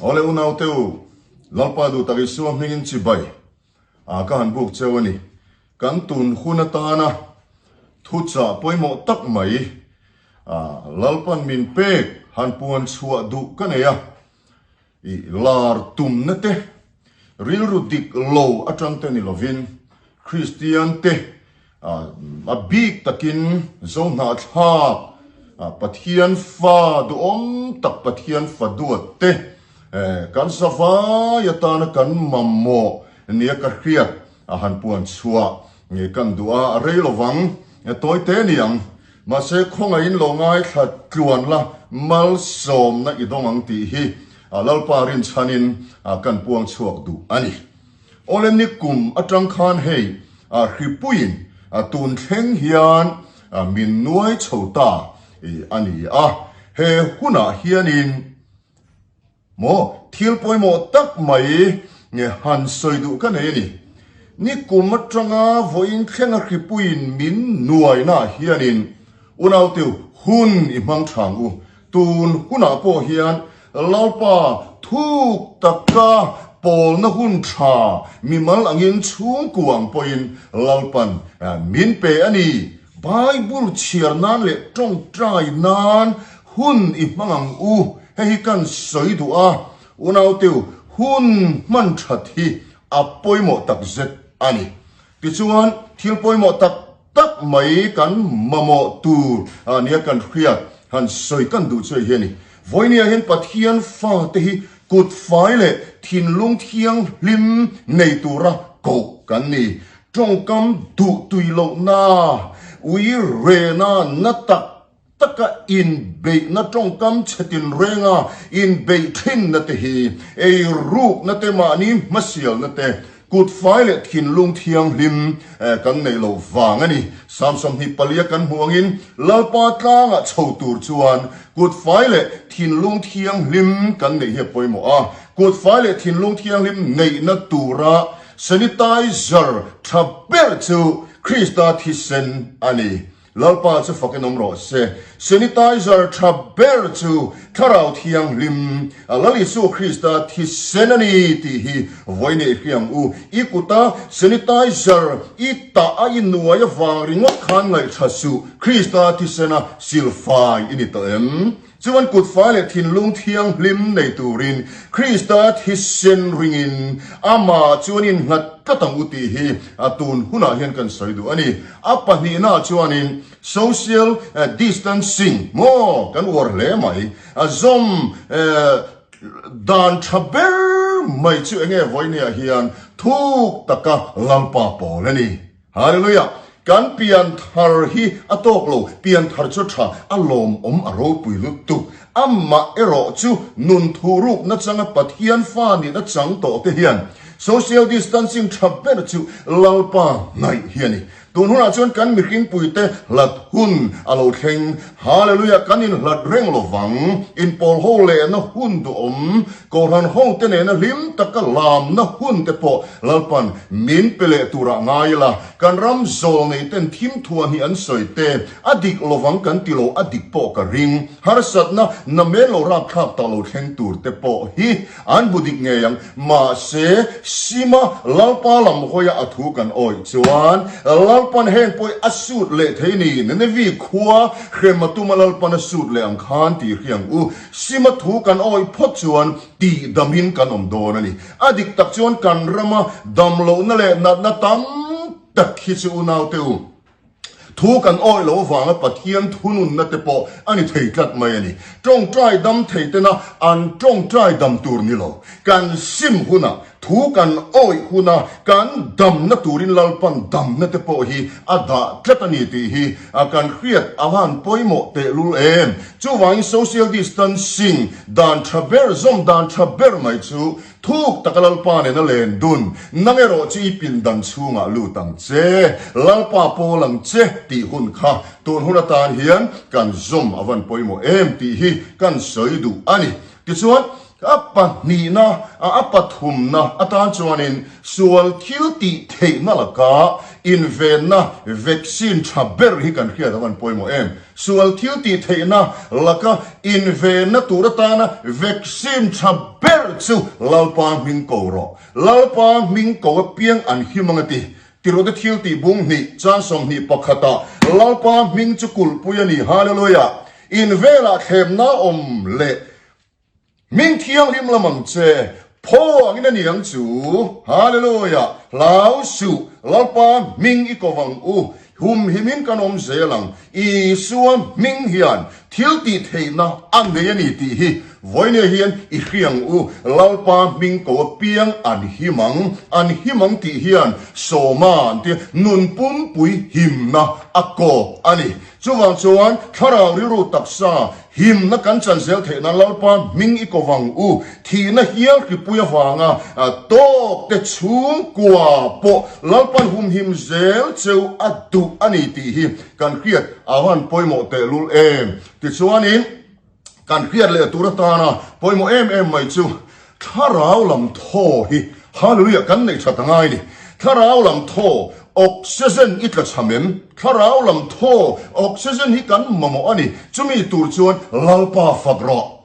Awle unaute u, Lalpa duh tak Isua hmingin chibai a ka han buk cheu a ni. Kan tun hun atana thuchah pawimawh tak mai a Lalpan min pek han puan chhuah duh ka nei a, i lar tumna te, rilru dik lo atang te ni lovin Kristian te A bik takin Zohnahthlak Pathian fa duhawm tak Pathian fa duat te kan zavai atana kan mamawh nia ka hriat a han puan chhuah nge kan duh a, a rei lovang tawi te ni ang. Mahse khawngaihin lo ngaithla tluan la malsawmna i dawng ang tih hi Lalpa rinchhanin kan puang chhuak duh a ni. Awle nikum atang khan hei hripuiin tun thleng hian min nuai chho ta a ni a, he hunah hianin maw thil pawimawh tak mai han sawi duh ka nei a ni. Nikum atanga vawiin thlenga hripuiin min nuainaah hianin unauteu hun i hmang thang u. Tun hunah pawh hian Lalpa thuk taka pawlna hun tha mimal angin chhungkua ang pawhin Lalpan min pe a ni. Bible chhiar nan leh tawngtai nan hun i hmang ang u. Hei hi kan sawi duh a, unauteu hun hman that hi a pawimawh takzet a ni. Tichuan thil pawimawh tak tak mai kan mamawh tur nia kan hriat han sawi kan duh chu hei hi a ni. Vawinia hian Pathian fate hi kut fai leh thinlung thianghlim nei tura koh kan ni. Tawngkam duh tui lohna, ui rena na tak taka inbeihna tawngkam chhe tinrenga inbeih thinna te hi eirukna te mahni hmasialna te kut fai leh thinlung thianghlim kan neih loh vang a ni. Sam 24 kan hmuh angin Lalpa tlangah chho tur chuan kut fai leh thinlung thianghlim kan neih hi a pawimawh a, kut fai leh thinlung thianghlim neihna tura sanitizer tha ber chu Krista thisen a ni. Lalpa chu fakin awm rawh se. Sanitizer tha ber chu Thlarau Thianghlim, Lal Isua Krista thisen a ni tih hi vawi neih hri ang u. I kuta sanitizer i tah a i nuai avang ringawt khan ngaihṭha suh, Krista thisena silfai i ni tawh em? Chuan kut fai leh thinlung thianghlim nei turin Krista thisen ringin amah chuan innghat tlat ang u tih hi a tun hunah hian kan sawi duh a ni. A pahnihnaah chuanin social distancing maw kan uar hle mai. A zawm dan tha ber mai chu enge vawinia hian thuk taka Lalpa pawl a ni. Hallelujah! Kan pian thar hi a tawk lo, pian thar chu tha, a lawmawm, a ropui lutuk. Amah erawh chu nun thuruk nachanga Pathian fa nihna chang tawh te hian social distancing tha ber chu Lalpa hnaih hi a ni. Tun hunah chuan kan mihringpuite hlat hun a lo thleng. Hallelujah! Kan inhlat reng lovang. Inpawl ho lehna hun duhawm, Kohhran hote nena hlim taka lamna hun te pawh Lalpan min pe leh turah ngai ila, kan ram zawl nei ten thim thuah hi an sawi te, a dik lovang kan ti lo, a dik pawh ka ring. Harsatna namen lo rapthlak tak lo thleng tur te pawh hi an hmu dik ngei ang. Mahse, Sima Lalpa lam hawia a thu kan awih chuan Lalpan heng pawh hi a sut leh thei ni, Ninevi khua hrem a tuma Lalpan a sut leh ang khan tih hri ang u. Sima thu kan awih phawt chuan tih damin kan awm dawn a ni. A dik tak chuan kan rama damlohna leh natna tam tak hi chu unaute u, thu kan awih loh avanga Pathian thununna te pawh a ni thei tlat mai a ni. Tawngtai dam thei tena an tawngtai dam tur ni lo. Kan sim hunah Thu kan awih huna kan damna turin Lalpan damna te pawh hi a dah tlat a ni tih hi kan hriat a han pawimawh tehlul em. Chuvangin social distancing dan tha ber, zawm dan tha ber mai chu thuk taka Lalpa nena len dun, nang erawh chu i pindan chhungah lut ang che, Lalpa pawl ang che tih hun kha tun hun atan hian kan zawm a van pawimawh em tih hi kan sawi duh a ni. Tichuan. A pahnihna, a pathumna atan chuanin sual thil tih theihna laka invenna vaccine tha ber hi kan hriat a van pawimawh em? Sual thil tih theihna laka invenna tur atana vaccine tha ber chu Lalpa hming ko rawh. Lalpa hming ko apiang an him ang a ti. Tirhte thil tih bung hnih, chan 21 ah Lalpa hming chu kulhpui a ni. Hallelujah! In velah thlemna awm leh Hming thianghlim lam ang che, phaw angin a ni ang chu. Hallelujah! Hlau suh, Lalpa hming i ko vang u, humhimin kan awm zel ang. Isua hming hian thil tih theihna a nei a ni tih hi vawinia hian i hria ang u. Lalpa hming ko apiang an him ang, an him ang tih hian sawma an tia nun pumpui himna a kawk a ni. Chuvang chuan thlarau rilru taksa Himna kan chan zel theih nan Lalpa hming i ko vang u. Thihna hial hripui avanga tawk te chhungkua pawh Lalpan humhim zel cheu a duh a ni tih hi kan hriat a van pawimawh tehlul em. Tichuanin kan hriat leh tur atana pawimawh em em mai chu Thlarau lam thaw hi Hallelujah kan neih that a ngai ni. Thlarau lam thaw oxygen i tla cham em? Thlarau lam thaw oxygen hi kan mamawh a ni. Chumi tur chuan Lalpa fak rawh.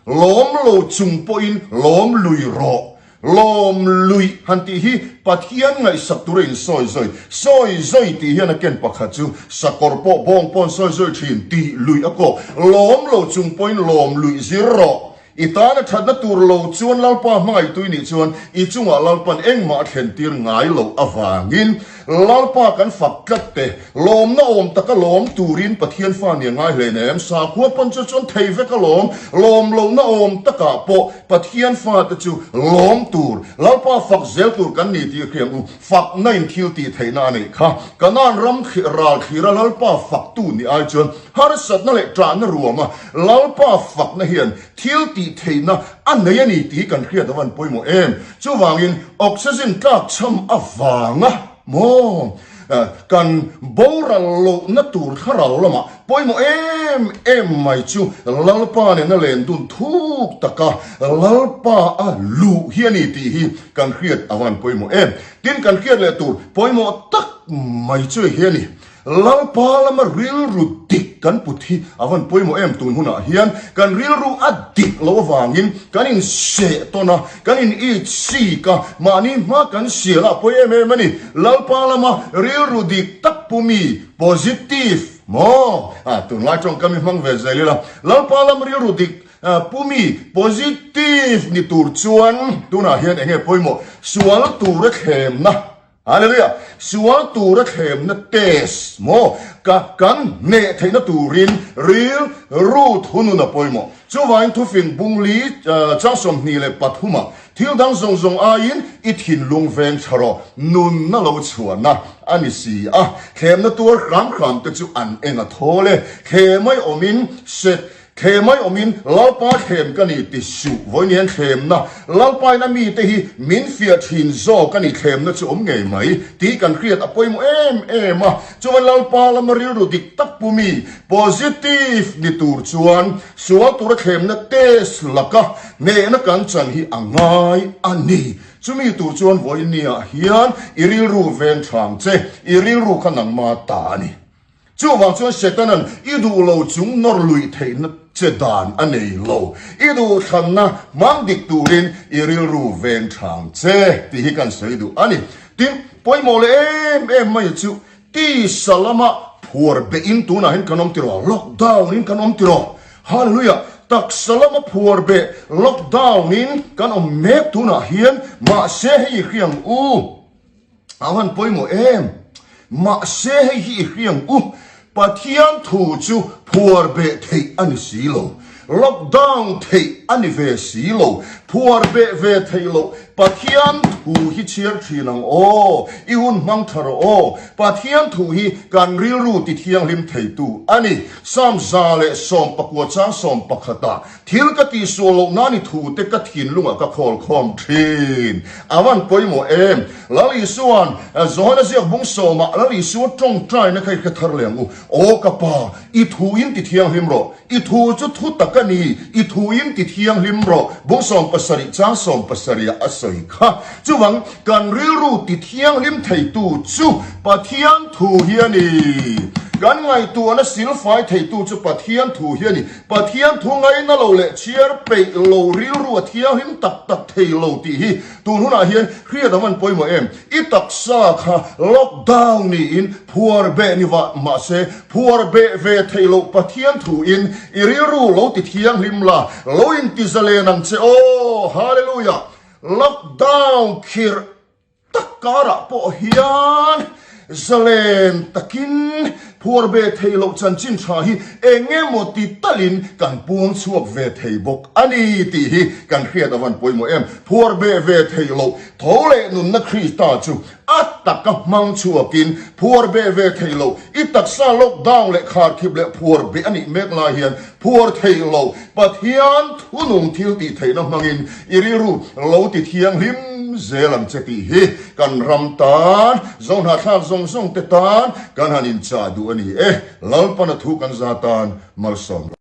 Lawm lo chung pawhin lawm lui rawh. Lawm lui han tih hi Pathian ngaihsak tura in sawi zawi. Sawi zawi tih hian a ken pakhat chu sakawr pawh bawng pawh an sawi zawi thin tih lui a kawk. Lawm lo chung pawhin lawm luih zir rawh. I tana thatna tur lo chuan Lalpa hmangaihtu i nih chuan i chungah Lalpan engmah a thlentir ngai loh avangin Lalpa kan fak tlat te, lawmna awm taka lawm turin Pathian fa nia ngai hlein em? Sakhua pawn chu chuan thei vek alawm, lawm lohna awm takah pawh Pathian fate chu lawm tur, Lalpa fak zel tur kan ni tih hriang u, fakna in thil tih theihna a neih kha. Kanaan ram ral thlira Lalpa faktu nih ai chuan harsatna leh ṭahna ruama Lalpa fakna hian thil tih theihna a nei a ni tih kan hriat avan pawimawh em. Chuvangin oxygen tlak chham avanga maw kan boral lohna tur thlarau lamah pawimawh em em mai chu Lalpa nena len dun thuk taka Lalpa a luh hi a ni tih hi kan hriat avan pawimawh em. Tin kan hriat leh tur pawimawh tak mai chu hei hi a ni. Lalpa lama rilru dik kan put hi a van pawimawh em tun hunah hian kan rilru a dik loh avangin kan inseh tawn a, kan in it sik a, mahni hma kan sial a pawi em em a ni. Lalpa lama rilru dik tak pu mi, positive, maw? Ah, tunlai tawngkam hi hmang ve zel ila. Lalpa lama rilru dik pu mi, positive, ni tur chuan tunah hian enge pawimawh? Sual tura thlemna Hallelujah! Sual tura thlemna test maw ka kan hneh theihna turin ril ru thunun a pawimawh. Chuvangin thufing bungli chang 23 ah thil dang zawng zawng aiin i thinlung veng tha rawh, nunna lo chhuahna a ni si a. Thlemna tuar hram hram te chu an eng a thawl e. Thlemai awmin set Thlem mai awmin Lalpa thlem ka ni ti suh vawiin hian thlemna Lalpain a mite hi min fiah thin zawk a ni thlemna chu awm ngei mai tih kan hriat a pawimawh em em a chuan Lalpa lama rilru dik tak pu mi positive ni tur chuan sual tura thlemna test laka hnehna kan chan hi a ngai a ni chumi tur chuan vawiin niah hian i rilru veng thang che i rilru kha nangma ta a ni. Chuvang chuan Setana'n i duh lo chung nawr luih theihna che dan a nei lo. I duhthlanna hmang dik turin i rilru veng thang che tih hi kan sawi duh a ni. Tin, pawimawh leh em em mai chu tisa lama phuar behin tunah hian kan awm tiraw? Lockdown in kan awm tiraw? Hallelujah! Taksa lama phuar beh lockdown in kan awm mek tunah hian mahse hei i hriang u. A van pawimawh em? Mahse hei hi i hriang u, Pathian thu chu phuar beh theih a ni si lo. Lockdown theih a ni ve si lo. Phuar beh ve theih loh. Pathian thu hi chhiar thin ang aw, i hun hmang tha rawh aw. Pathian thu hi kan rilru ti thianghlim theitu a ni. Psalm 119 chang 11 ah, Thil ka tihsual loh nan i thute ka thinlungah ka khawl khawm thin. A van pawimawh em? Lal Isua'n Johana ziak bung sawmah Lal Isua tawngtaina kha i hre thar leh ang u. Aw ka Pa, i thu in ti thianghlim rawh. I thu chu thu tak a ni, i thu in ti thianghlim rawh, bung 70 chang 70 ah a sawi kha. Chuvang, kan rilru ti thianghlim theitu chu Pathian thu hi a ni. Kan ngaihtuahna silfai theitu chu Pathian thu hi a ni. Pathian thu ngaina lo leh chhiar peih lo rilru a thianghlim tak tak thei lo tih hi tun hunah hian hriat a van pawimawh em? I taksa kha lockdown niin phuar beh ni vah mahse phuar beh ve theih loh Pathian thu in i rilru lo ti thianghlim la, lo inti zalen ang che aw! Hallelujah! Lockdown khirh tak karah pawh hian zalen takin phuar beh theih loh chanchin tha hi eng emaw ti talin kan puang chhuak ve thei bawk a ni tih hi kan hriat a van pawimawh em. Phuar beh ve theih loh tho leh nunna Krista chu a taka hmang chhuakin phuar beh ve theih loh i taksa lockdown leh kharkhip leh phuar beh a nih mek lai hian phuar theih loh Pathian thunung thil tih theihna hmangin i rilru lo ti thianghlim zel ang che tih hi kan ram tan, zohnahthlak zawng zawng te tan kan han inchah duh a ni e. Lalpana thu kan za tan malsawm rawh.